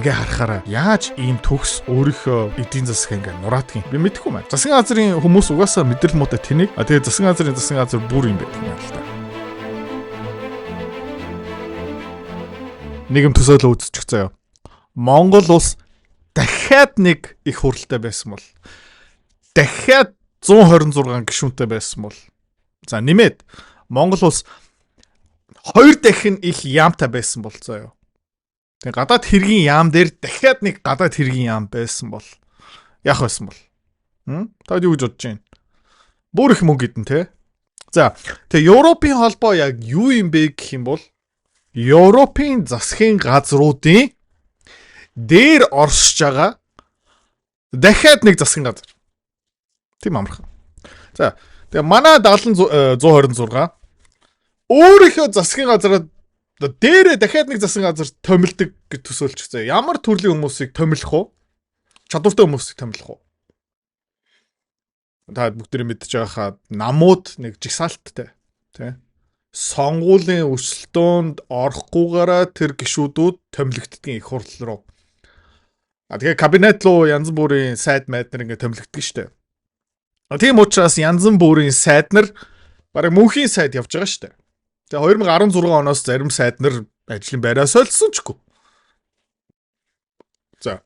Ингээ харахаараа яаж ийм төгс өөрийнхөө эдийн засаг ингээ нураадгийг би мэдэхгүй байна. Засгийн газрын хүмүүс угаасаа мэдрэл муутай тэнэг. А тэгээ засгийн газар бүр юм байдаг юм л та. Нэг юм төсөөлөө үзчих заяа. Монгол улс дахиад нэг их хуралтай байсан бол, дахиад 126 гишүүнтэй байсан бол, за, нэмээд Монгол улс хоёр дахин их яамтай байсан бол заяа. Тэгээ гадаад хэргийн яам дээр дахиад нэг гадаад хэргийн яам байсан бол яах байсан бол? Хм? Та юу гэж бодож байна? Бүр их мөнгө идэн те. За, тэгээ Европын холбоо яг юу юм бэ гэх юм бол Европын засгийн газруудын дээр оршиж байгаа дахиад нэг засгийн газар. Тийм амархан. За, тэгээ манай 70 126 өөрийнхөө засгийн газараа дээрээ дахиад нэг засгийн газар томилдог гэж төсөөлчих заяа. Ямар төрлийн хүмүүсийг томилох вэ? Чадвартай хүмүүсийг томилох уу? Та бүгдээрээ мэдж байгаа хаа, намууд нэг жагсаалттай, тий. Сонгуулийн өрсөлдөөнд орохгүйгаараа тэр гишүүдүүд томилогддгийн их хурл руу. А тэгээ кабинет руу янз бүрийн сайд майд нар ингээ томилогддог штэ. А тийм учраас янз бүрийн сайд нар, бараг мөнхийн сайд явж байгаа штэ. Тэгээ 2016 оноос зарим сайд нар ажлын байраа солисон ч үгүй. За.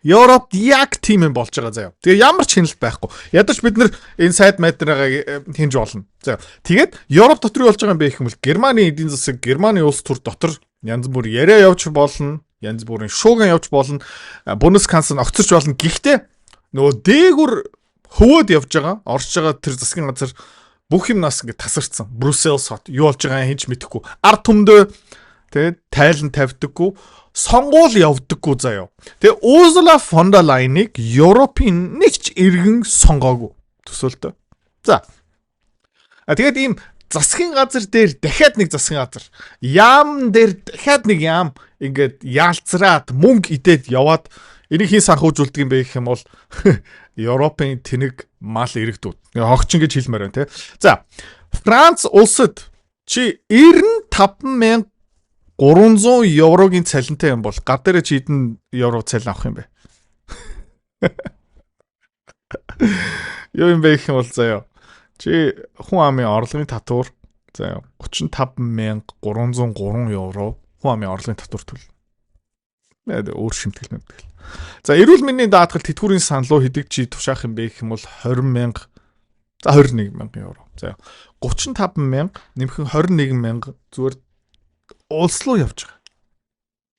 Европт яг тийм юм болж байгаа заяа. Тэгээ ямар ч хяналт байхгүй. Ядаж бид нар энэ сайд майд нараа хинж болно. За. Тэгээд Европ дотор юу болж байгаа юм бэ гэх юм бол Германы эдийн засаг, Германы улс төр дотор янз бүр яриа явж болно. Янз бүрийн шууган явж болно. Bundeskanzler огцорч болно. Гэхдээ нөгөө дээгүр хөвөөд явж байгаа, орж байгаа тэр засгийн газар бүх юмнаас ингэ тасарцсан. Брюссел хот юу болж байгааг хинч мэдэхгүй. Ард түмдээ тэгээд тайлан тавьдаггүй, сонгуул явдаггүй заяа. Тэгээ Ursula von der Leyen-ыг Европын нэг ч иргэн сонгоогүй төсөөлтөө. За. А тэгээд ийм засгийн газар дээр дахиад нэг засгийн газар, яам дээр дахиад нэг яам ингээд яалцраад мөнгө идээд яваад энийг хэн санхүүжүүлдэг юм бэ гэх юм бол Европын тэнэг мал иргэдүүд. Хогчин гэж хэлмээр байна те. За, Франц улсад чи 95,300 еврогийн цалинтай юм бол гар дээрээ чи хэдэн евро цалин авах юм бэ? Юу юм бэ гэх юм бол заяа. Чи хүн амын орлогын татвар заяа, 35,303 евро хүн амын орлогын татвар төлнө. Өөр шимтгэл мэмтгэл. За, эрүүл мэндийн даатгал тэтгэврийн санал руу хэдэг чи тушаах юм бэ гэх юм бол 20 мянга, за, 21 мянган евро. За, 35 мянга нэмхэн 21 мянга зүгээр улс руу явж байгаа.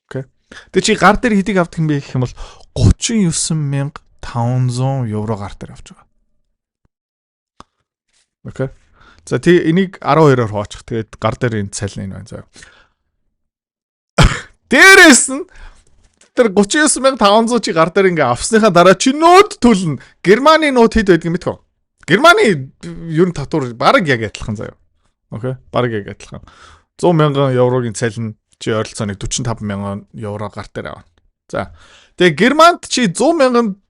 Окей. Тэгээ чи гар дээр хэдийг авдаг юм бэ гэх юм бол 39,500 евро гар дээр авч байгаа. Окей. За, тий, энийг 12-оор хуваачих. Тэгээд гар дээр энэ цалин энэ байна заа. Дээрээс нь тэр 39,500 чи гар дээр ингээ авсныхаа дараа чи нүүд төлнө. Германы нүүд хэд байдгийг мэдэх үү? Германы ер нь татвар бараг яг адилхан заяа. Окей. Бараг яг адилхан. 100 мянган еврогийн цалин чи ойролцоо нэг 45 мянган евро гар дээр авна. За. Тэгээ Германд чи 100 мянган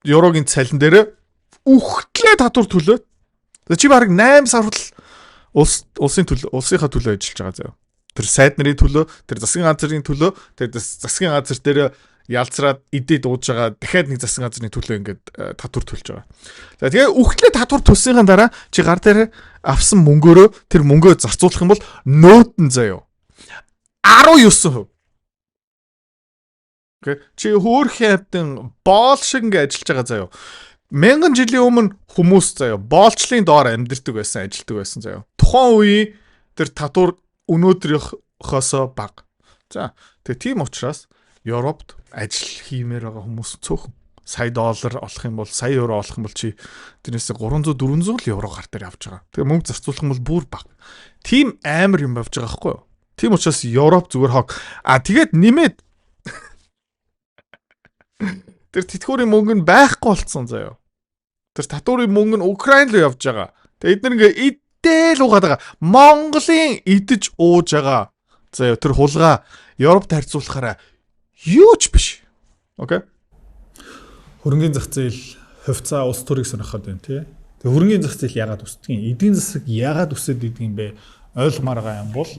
еврогийн цалин дээр үхтлээ татвар төлөө. За, чи бараг 8 сар хүртэл улсын төлөө, улсынхаа төлөө ажиллаж байгаа заяа. Тэр сайд нарын төлөө, тэр засгийн газрын төлөө, тэр засгийн газар дээр ялцраад идээд ууж байгаа дахиад нэг засгийн газрын төлөө ингээд татвар төлж байгаа. За, тэгээ үхтлээ татвар төлсөний дараа чи гар дээр авсан мөнгөөрөө тэр мөнгөө зарцуулах юм бол нөөд нь заяо 19%. Окей. Чи хөөрхөн амьтан боол шиг ингээ ажиллаж байгаа заяо. Мянган жилийн өмнө хүмүүс заяо боолчлын доор амьдэрдэг байсан, ажилтдаг байсан заяо. Тухайн үеийн тэр татвар өнөөдрийнхоосоо бага. За, тэгээ тийм учраас Европт ажил хиймээр байгаа хүмүүс цөөхөн. Сая доллар олох юм бол, сая евро олох юм бол чи тэрнээс 300 400 л евро гар дээр авч байгаа. Тэгээ мөнгө зарцуулах юм бол бүр бага. Тийм амар юм явж байгаа байхгүй юу? Тийм учраас Европ зүгээр хог. А тэгээд нэмээд тэр тэтгэврийн мөнгө нь байхгүй болцсон заяа. Тэр татварын мөнгө нь Украин руу явж байгаа. Тэгээ эдгээр ингээ идээл уугаад байгаа. Монголын идэж ууж байгаа. Заяа, тэр хулгай Европт харьцуулахаараа юу ч биш. Окей. Хөрөнгөний зах зээл, хувьцаа, улс төрийг сонирхоод байна тий. Тэгээ хөрөнгөний зах зээл яагаад өсдөг юм? Эдийн засаг яагаад өсөд идэг юм бэ? Ойлгомоор байгаа юм бол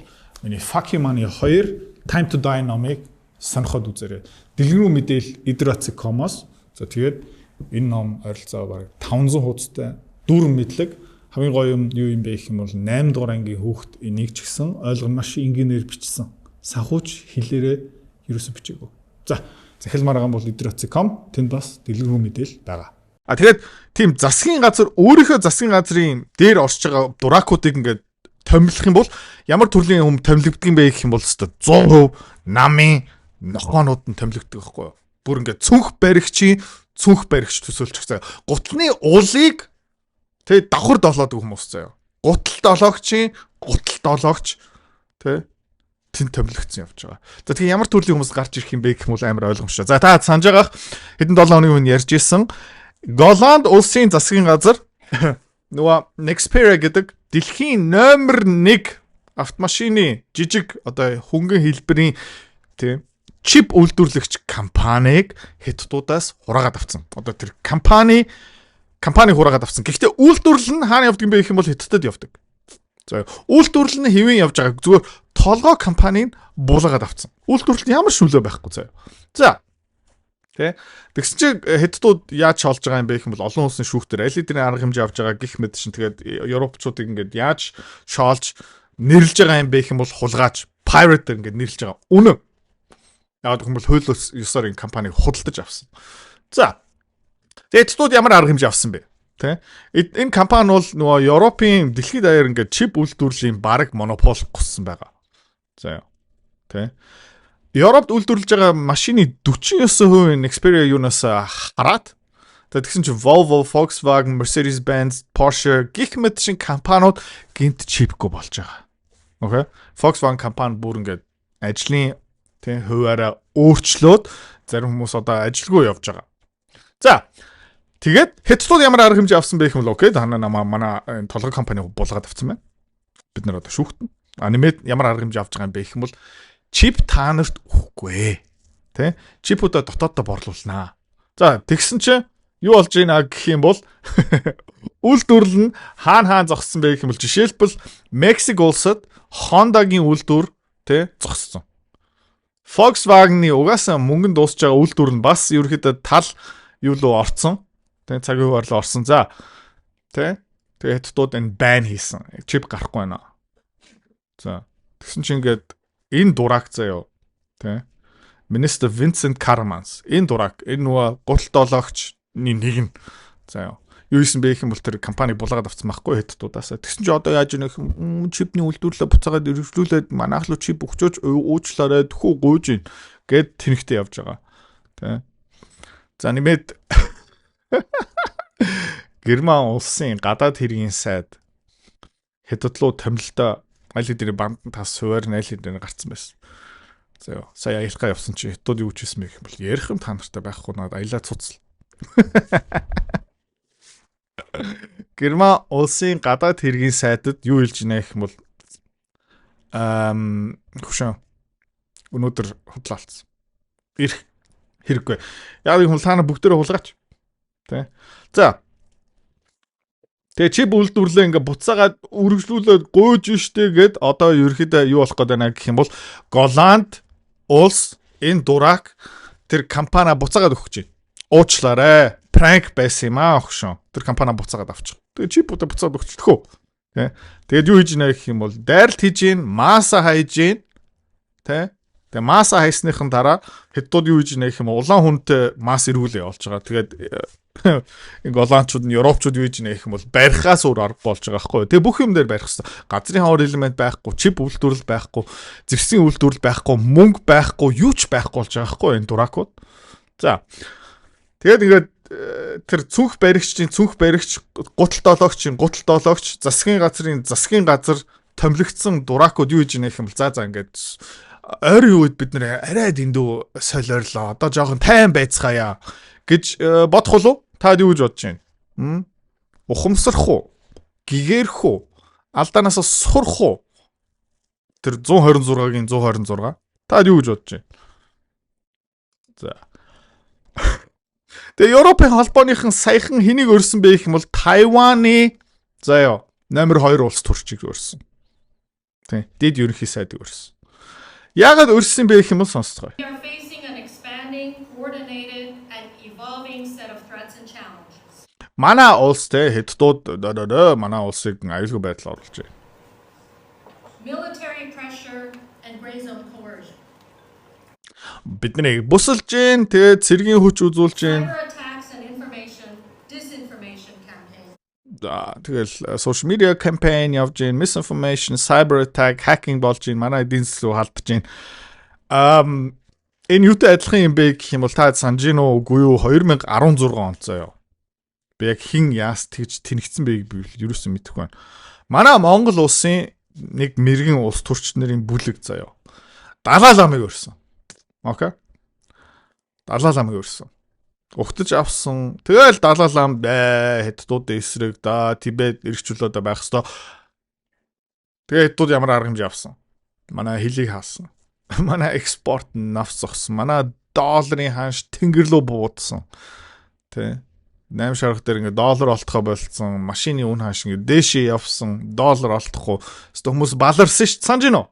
миний Fuck You Money 2 Time to Die номыг Сонирхоод үзээрэй. Дэлгэрэнгүй мэдээлэл idratsi.com-оос. За, тэгээд энэ ном ойролцоогоо бараг 500 хуудастай, дүүрэн мэдлэг. Хамгийн гоё юм юу юм бэ гэх юм бол 8 дугаар ангийн хүүхэд энийг ч гэсэн ойлгоно, маш энгийнээр бичсэн. Санхүүч хэлээрээ ерөөсө бичээгүй. За, захиалмаар байгаа бол idratsi.com, тэнд бас дэлгэрэнгүй мэдээлэл байгаа. А тэгээд тийм засгийн газар, өөрийнхөө засгийн газрын дээр орж байгаа дуракуудыг ингээд томилох юм бол ямар төрлийн хүм томилогддог юм бэ гэх юм бол өстой 100% намын нохоонууд нь томилогддог байхгүй юу? Бүр ингээд цүнх баригчийн цүнх баригч төсөөлчих заяа. Гутлын улыг тэ давхар долоодог хүмүүс заяа. Гутал долоогчийн гутал долоогч тэ тэн томилогдсон явж байгаа. За, тэгээ ямар төрлийн хүмүүс гарч ирэх юм бэ гэх юм бол амар ойлгомжтой. За, та санаж байгаах хэдэн 7 хоногийн өмнө ярьж исэн Голланд улсын засгийн газар нөгөө Nexperia гэдэг дэлхийн номер 1 автомашины жижиг одоо хөнгөн хэлбэрийн тийм чип үйлдвэрлэгч компанийг Хятадуудаас хураагаад авсан. Одоо тэр компани хураагаад авсан. Гэхдээ үйлдвэрлэл нь хаана явдаг юм бэ гэх юм бол Хятадд явдаг. За, үйлдвэрлэл нь хэвэн явж байгаа. Зүгээр толгой компаниг буулгаад авсан. Үйлдвэрлэлд ямар шүлөө байхгүй заяа. За. Тэ. Тэгсэн чинь Хятадууд яаж шоолж байгаа юм бэ гэх юм бол олон улсын шүүхтэр аль хэдийн арга хэмжээ авч байгаа гих мэт чинь тэгээд европчуудыг ингээд яаж шоолж нэрлж байгаа юм бэ гэх юм бол хулгайч, pirate ингээд нэрлж байгаа. Үнэн. Яг гэх юм бол хууль ёсоор энэ компаниг худалдаж авсан. За. Тэгээд Хятадууд ямар арга хэмжээ авсан бэ? Тэ? Энэ компани бол нөгөө Европын дэлхийд даяар ингээд чип үйлдвэрлэлийн бараг монопол гуссан байгаа. За. Тэ? Европт үйлдвэрлэж байгаа машины 49% Nexperia юунаас хараад тэгээд тэгсэн чинь Volvo, Volkswagen, Mercedes-Benz, Porsche гэх мэт шин компаниуд гинт чипгүй болж байгаа. Okay. Volkswagen компани бүр ингээд ажлын тийм хувиараа өөрчлөөд зарим хүмүүс одоо ажилгүй явж байгаа. За. Тэгээд Хятадууд ямар арга хэмжээ авсан бэ гэх юм бол okay, та намаа манай толгой компани буулгаад авсан байна. Бид нар одоо шүүхтэн. А нэмээд ямар арга хэмжээ авч байгаа юм бэ гэх юм бол чип та нарт өгөхгүй. Тэ? Чипүүдээ дотооддоо борлуулнаа. За, тэгсэн чинь юу болж байна гэх юм бол үйлдвэрлэл нь хаана хаана зогссон бэ гэх юм бол жишээлбэл Мексик улсад Honda-гийн үйлдвэр тэ зогссон. Volkswagen-ы угаасаа мөнгөн дуусч байгаа үйлдвэр нь бас ерөөхдөө тал юу руу орцсон. Тэ, цагийн хуваар руу орсон. За. Тэ? Тэгээ Хятадууд энэ ban хийсэн. Чип гарахгүй байна. За. Тэгсэн чинь ингээд энэ дурак заяо. Тэ? Министр Vincent Karremans. Энэ дурак, энэ нөгөө гутал долоогчны нэг нь заяо. Юу исэн бэ гэх юм бол тэр компани булаагаад авсан байхгүй Хятадуудаас. Тэгсэн чинь одоо яаж ийм чипний үйлдвэрлэлээ буцаагаад өргөжлүүлээд манайх руу чип өгчөөч, уучлаарай, тхүү гуйж ийн гэд тэнэгтэй явж байгаа. Тэ. За, нэмээд Герман улсын гадаад хэргийн сайд Хятад руу томилолтой аль хэдийн бандан тас хуваар нь аль хэдийн гарцсан байсан. За, сая аялгаа явсан чи Хятад юу ч хийсэн бэ гэх юм бол ярих юм та нартай байхгүй, надад аялаа цуцл. Герман улсын гадаад хэргийн сайдад юу хэлж байна гэх юм бол хөшөө өнөөдөр худлаа алдсан. Ирэх хэрэггүй. Яг юм та нар бүгдээрээ хулгаач. Тэ. За. Тэгээ чип үйлдвэрлэлээ ингээ буцаагаад үргэлжлүүлээд гуйж штэ гэд одоо ерөөхдөө юу болох гээд байна гэх юм бол Голланд улс энэ дурак тэр компани буцаагаад өгөх гэж байна. Уучлаарай. Prank байсан юм аа огшон. Тэр компани буцаагаад авчих. Тэгээ чипүүдээ буцаад өгчлөхөө. Тэ. Тэгээд юу хийж гинэ гэх юм бол дайралт хийж гин, маса хайж гин. Тэ. Тэгээ маса хайсныхан дараа Хятадууд юу хийж гинэ гэх юм улаан хүнтэй мас эргүүлээ болж байгаа. Тэгээд ингээ голландчууд нь европчууд юу хийж гинэ гэх юм бол барихаас өөр арга болж байгаа байхгүй юу. Тэгээ бүх юм дээр барих хэвээр. Газрын ховор элемент байхгүй, чип үйлдвэрлэл байхгүй, зэвсгийн үйлдвэрлэл байхгүй, мөнгө байхгүй, юу ч байхгүй болж байгаа байхгүй юу энэ дуракууд. За. Тэгээд ингээд тэр цүнх баригчдын цүнх баригч, гутал долоогчийн гутал долоогч, засгийн газрын засгийн газар томилогдсон дуракууд юу хийж гинэ гэх юм бол за ингээд ойрын үед бид нэр арай дэндүү солиорлоо. Одоо жоохон тайван байцгаая гэж бодох болов? Та юу гэж бодож байна? Ухамсарх уу? Гэгэрх үү? Алдаанаас сурах уу? Тэр 126-гийн 126. Та юу гэж бодож байна? За. Тэгээ Европын холбооныхан саяхан хэнийг өрсөн бэ гэх юм бол Тайваны заяа номер 2 улс төрчийг өрсөн. Тэ. Дэд ерөнхий сайдыг өрсөн. Яагаад урьсан бэ гэх юм бол сонсцгоё. We are facing an expanding, coordinated, and evolving set of threats and challenges. Манай улс те хятадууд манай улсыг аюулгүй байдал оруулж байна. Military pressure and gray zone coercion. Бид нарыг бусалж гин, тэгээд цэргийн хүч үзүүлж гин. Cyber attacks and information, disinformation campaigns. За, тэгэл social media campaign явж гин, misinformation, cyber attack, hacking болж гин, манай эдийн засаг руу халдаж гин. Энэ юутай адилхан юм бэ гэх юм бол та санаж гин үү, үгүй юу, 2016 онд заяа. Би яг хин яас тэгж тэнэгцэн бэ би ерөөсөн мэдэхгүй байна. Манай Монгол улсын нэг мэрэгэн улс төрч нарын бүлэг заяа. Далай ламыг өрсөн. Okay. Далай ламыг өрсөн. Угтаж авсан. Тэгэл Далай лам бай, хятадуудын эсрэг да, Тибет эрхчлөөдөө байх хэвээр. Тэгээ хятадууд ямар арга хэмжээ авсан? Манай хилийг хаасан. Манай экспорт навс зогсон. Манай долларын ханш тэнгэр рүү буудсан. Тэ. 8 шарах дээр ингээ доллар олдохоо болцсон. Машины үн ханш ингээ дээшээ явсан. Доллар олдохгүй. Хэвээ хүмүүс баларсан ш. Санаж гинөө?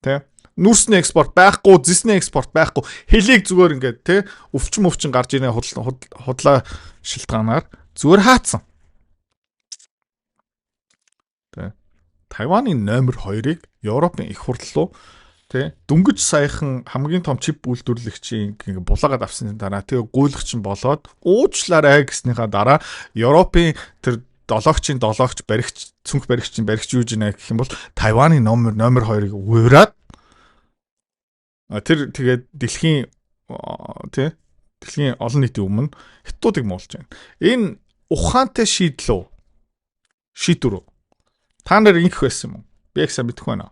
Тэ. Нүүрсний экспорт байхгүй, зэсний экспорт байхгүй. Хөлийг зүгээр ингээд тэ өвчин өвчин гарч ирнэ худлаа шилтгаанаар зүгээр хаацсан. Тэ. Тайваны номер 2-ыг Европын их хурл руу тэ дөнгөж саяхан хамгийн том чип үйлдвэрлэгчийн ингээ булаагаад авсны дараа тэгээ гуйлгачин болоод уучлаарай гэснийхаа дараа Европын тэр долоогчийн долоогч баригч цүнх баригчийн баригч юу гинэ гэх юм бол Тайваны номер 2-ыг уураад тэр тэгээд дэлхийн тий дэлхийн олон нийтийн өмнө хятадуудыг муулж байна. Энэ ухаантай шийдлөө шийдвэр үү? Та нар ингэх байсан юм уу? Би яг сайн мэдэхгүй байна.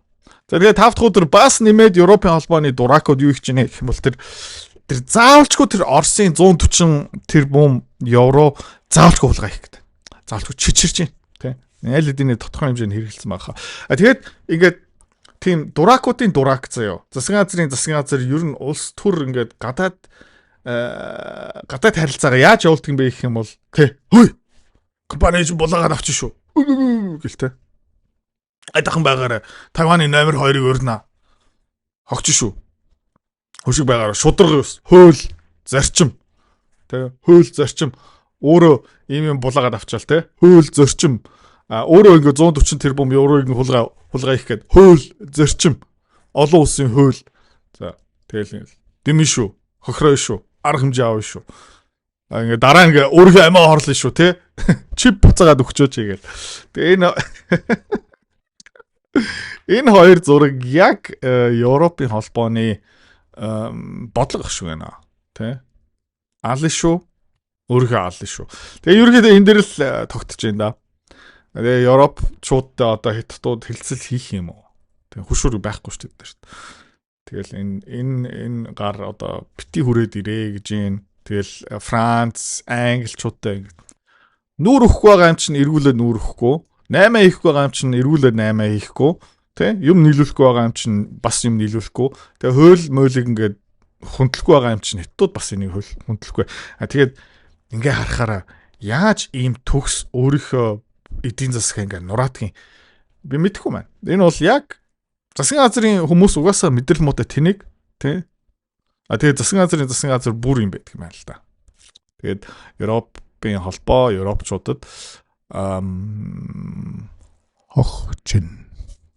За, тэгээд 5 дахь өдөр бас нэмээд Европын холбооны дуракууд юу хийж гинэ гэх юм бол тэр тэр заавалчгүй тэр Оросын 140 тэрбум евро заавалчгүй хулгай хийх гэдэг. Заавалчгүй чичирч байна. Тэ. Аль хэдийн тодорхой хэмжээнд хэрэгэлсэн байгаа. А тэгээд ингээд тийм дуракуудын дурак заяо. Засгийн газрын засгийн газар ер нь улс төр ингээд гадаад харилцаагаа яаж явуулдаг юм бэ гэх юм бол тэ хөөе компани чинь булаагаад авчих шүү гэлтэй. Айдахан байгаарай. Тайваны номер 2-ыг урьна. Хогч шүү. Хөшиг байгаарай. Шударга ёс. Хууль, зарчим. Тэ хууль зарчим өөрөө ийм юм булаагаад авчаал тэ. Хууль зарчим. А өөрөө ингээ 140 тэрбум еврог хулгай хулгай хийх гээд хууль зарчим. Олон улсын хууль. За, тэгэл дэмэн шүү. Хохироо шүү. Арга хэмжээ авна шүү. А ингээ дараа ингээ өөрийнхөө амиа хорлоо шүү тэ. Чип буцаагаад өгчөөч гээл. Тэгээ энэ хоёр зураг яг Европын холбооны бодлого шүү гэнэ. Тэ? Ална шүү. Өөрийнхөө ална шүү. Тэгээ ерөнхийдөө энэ дэр л тогтож байна да. Тэгээ Европчуудтай одоо хятадууд хэлцэл хийх юм уу? Тэгээ хөшүүрэг байхгүй шүү дээ. Тэгэл энэ гар одоо бити хүрээд ирээ гэж юм. Тэгэл Франц, Англичуудтай нүүр өгөхгүй байгаа юм чинь эргүүлээд нүүр өгөхгүй. 8 хийхгүй байгаа юм чинь эргүүлээд 8 хийхгүй. Тэ? Юм нийлүүлэхгүй байгаа юм чинь бас юм нийлүүлэхгүй. Тэгээ хууль муулийг ингээд хүндлэхгүй байгаа юм чинь хятадууд бас энийг хууль хүндлэхгүй. А тэгээд ингээ харахаараа яаж ийм төгс өөрийнхөө эдийн засаг ингээ нураадгийн би мэдэхгүй байна. Энэ бол яг засгийн газрын хүмүүс угаасаа мэдрэл муутай тэнэг тий. А тэгээд засгийн газар бүр юм байдаг юм байна л да. Тэгээд Европын холбоо Европчуудад хохчин.